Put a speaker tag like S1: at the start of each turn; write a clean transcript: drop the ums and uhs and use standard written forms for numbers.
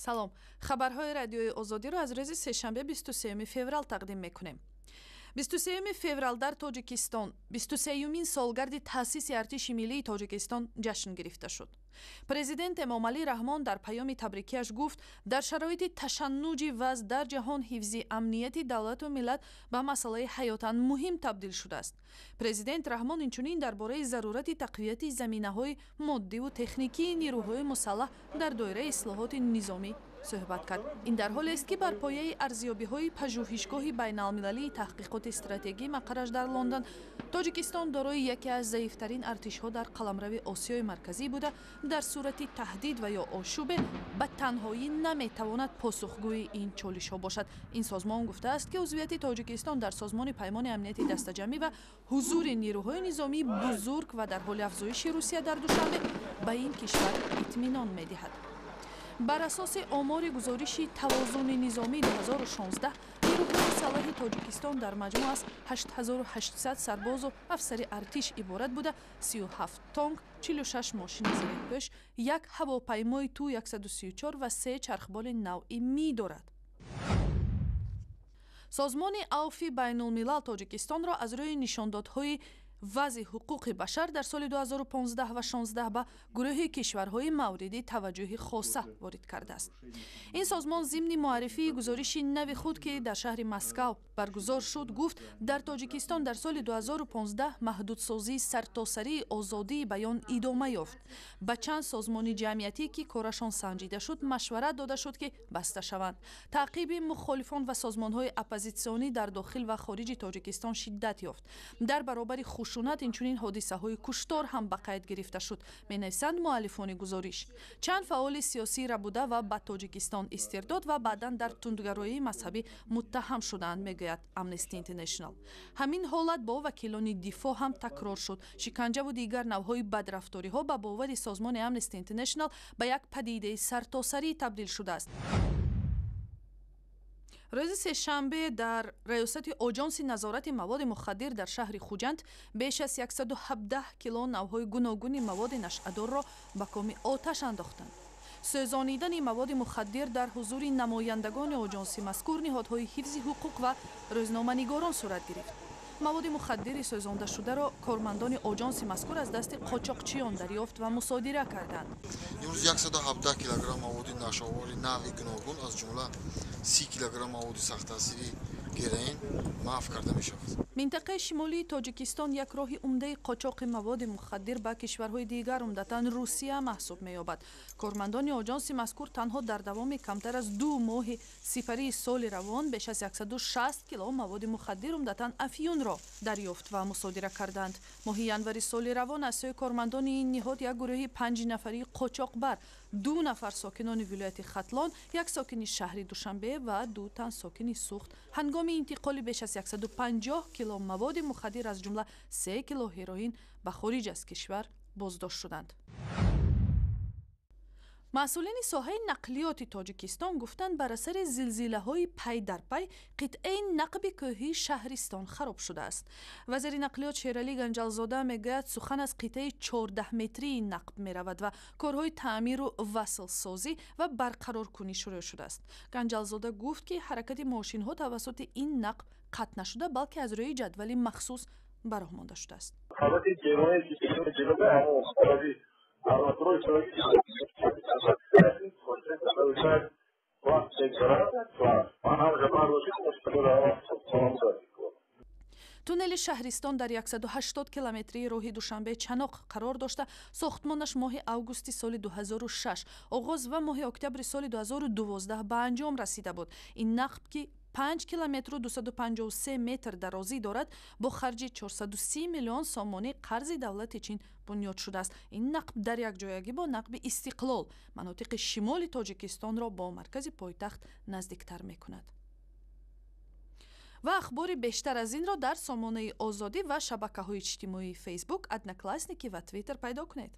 S1: Салом, хабарҳои Радиои Озодиро аз рӯзи сешанбе, 23 феврал тақдим мекунем. 23 феврал дар Тоҷикистон 23-юмин солгарди таъсиси Артиши миллии Тоҷикистон ҷашн гирифта шуд. Президент Эмомалӣ Раҳмон дар паёми табрикиаш гуфт, дар шароити ташаннуҷи вазъ дар ҷаҳон ҳифзи амнияти давлату миллат ба масъалаи ҳаётан муҳим табдил шудааст. Президент Раҳмон инчунин дар бораи зарурати тақвияти заминаҳои моддиву техникии нирӯҳои мусаллаҳ дар доираи ислоҳоти низомӣ суҳбат кард. Ин дар ҳолест, ки бар пояи арзёбиҳои Пажӯҳишгоҳи байналмилалии таҳқиқоти стратегӣ, мақарраш дар Лондон, Тоҷикистон дорои яке аз заифтарин артишҳо дар қаламрави Осиёи Марказӣ буда, дар сурати таҳдид ва ё ошӯбе ба танҳоӣ наметавонад посухгӯи ин чолишҳо бошад. Ин созмон гуфтааст, ки узвияти Тоҷикистон дар Созмони Паймони Амнияти Дастаҷамъӣ ва ҳузури нирӯҳои низомии бузург ва дар ҳоли афзоиши Русия дар Душанбе ба ин кишвар итминон медиҳад. Бар асоси омори гузориши тавозуни низомии 2016, нирӯҳои мусаллаҳи Тоҷикистон дар маҷмӯъ аз 8800 сарбозу афсари артиш иборат буда, 37 тонк, 46 мошини зиреҳпӯш, як ҳавопаймои Ту 134 ва се чархболи навъи Ми дорад. Созмони Авфи Байнулмилал Тоҷикистонро аз рӯи нишондодҳои вазъи ҳуқуқи башар дар соли 2015 ва 16 ба гурӯҳи кишварҳои мавриди таваҷҷӯҳи хоса ворид кардааст. Ин созмон зимни муаррифии гузориши нави худ, ки дар шаҳри Москав баргузор шуд, гуфт, дар Тоҷикистон дар соли 2015 маҳдудсозии сартосарии озодии баён идома ёфт. Ба чанд созмони ҷамъиятӣ, ки корашон санҷида шуд, машварат дода шуд, ки баста шаванд. Таъқиби мухолифон ва созмонҳои оппозитсионӣ дар дохил ва хориҷи Тоҷикистон шиддат ёфт. Дар баробари хушунат инчунин ҳодисаҳои куштор ҳам ба қайд гирифта шуд, менависанд муаллифони гузориш. Чанд фаъоли сиёсӣ рабуда ва ба Тоҷикистон истирдод ва баъдан дар тундгароии мазҳабӣ муттаҳам шудаанд, мегӯяд Amnesty International. Ҳамин ҳолат бо вакилони дифоъ ҳам такрор шуд. Шиканҷаву дигар навъҳои бадрафториҳо, ба бовари созмони Amnesty International, ба як падидаи сартосарӣ табдил шудааст. Рӯзи сешанбе дар раёсати Оҷонси назорати маводи мухаддир дар шаҳри Хуҷанд беш аз 117 кило навъҳои гуногуни маводи нашъадорро ба коми оташ андохтанд. Сӯзонидани маводи мухаддир дар ҳузури намояндагони оҷонси мазкур, ниҳодҳои ҳифзи ҳуқуқ ва рӯзноманигорон сурат гирифт. Маводи мухаддири сӯзондашударо кормандони оҷонси мазкур аз дасти қочоқчиён дарёфт ва мусодира карданд.
S2: Имрӯз 117 килограмм маводи нашъаовари нави гуногун, аз ҷумла 30 килограмм маводи сахттаъсири героин маҳв карда мешавад.
S1: Минтақаи шимолии Тоҷикистон як роҳи умдаи қочоқи маводи мухаддир ба кишварҳои дигар, умдатан Русия, маҳсуб меёбад. Кормандони оҷонси мазкур танҳо дар давоми камтар аз 2 моҳи сипарии соли равон беш аз 160 кило маводи мухаддир, умдатан афюнро дарёфт ва мусодира карданд. Моҳи январи соли равон аз сӯи кормандони ин ниҳод як гурӯҳи панҷнафарии қочоқбар, ду нафар сокинони вилояти Хатлон, як сокини шаҳри Душанбе ва ду тан сокини Суғд, ҳангоми интиқоли беш аз 150 кило маводи мухаддир, аз ҷумла 3 кило ҳероин, ба хориҷ аз кишвар боздошт шуданд. Масъулини соҳаи нақлиёти Тоҷикистон гуфтанд, бар асари зилзилаҳои пай дар пай қитъаи нақби кӯҳии Шаҳристон хароб шудааст. Вазири нақлиёт Шералӣ Ганҷалзода мегӯяд, сухан аз қитъаи 14-метрии нақб меравад ва корҳои таъмиру васлсозӣ ва барқароркунӣ шурӯъ шудааст. Ганҷалзода гуфт, ки ҳаракати мошинҳо тавассути ин нақб қатъ нашуда, балки аз рӯи ҷадвали махсус ба роҳ монда шудааст. Туннели Шаҳристон дар 180 километрии роҳи Душанбе Чаноқ қарор дошта, сохтмонаш моҳи августи соли 2006 оғоз ва моҳи октябри соли 2012 ба анҷом расида буд. Ин нақб, ки 5 километру 253 метр дарозӣ дорад, бо харҷи 430 миллион сомонӣ қарзи давлати Чин бунёд шудааст. Ин нақб дар якҷоягӣ бо нақби Истиқлол манотиқи шимоли Тоҷикистонро бо маркази пойтахт наздиктар мекунад. Ва ахбори бештар аз инро дар сомонаи Озодӣ ва шабакаҳои иҷтимоии Фейсбук, Одноклассники ва Твиттер пайдо кунед.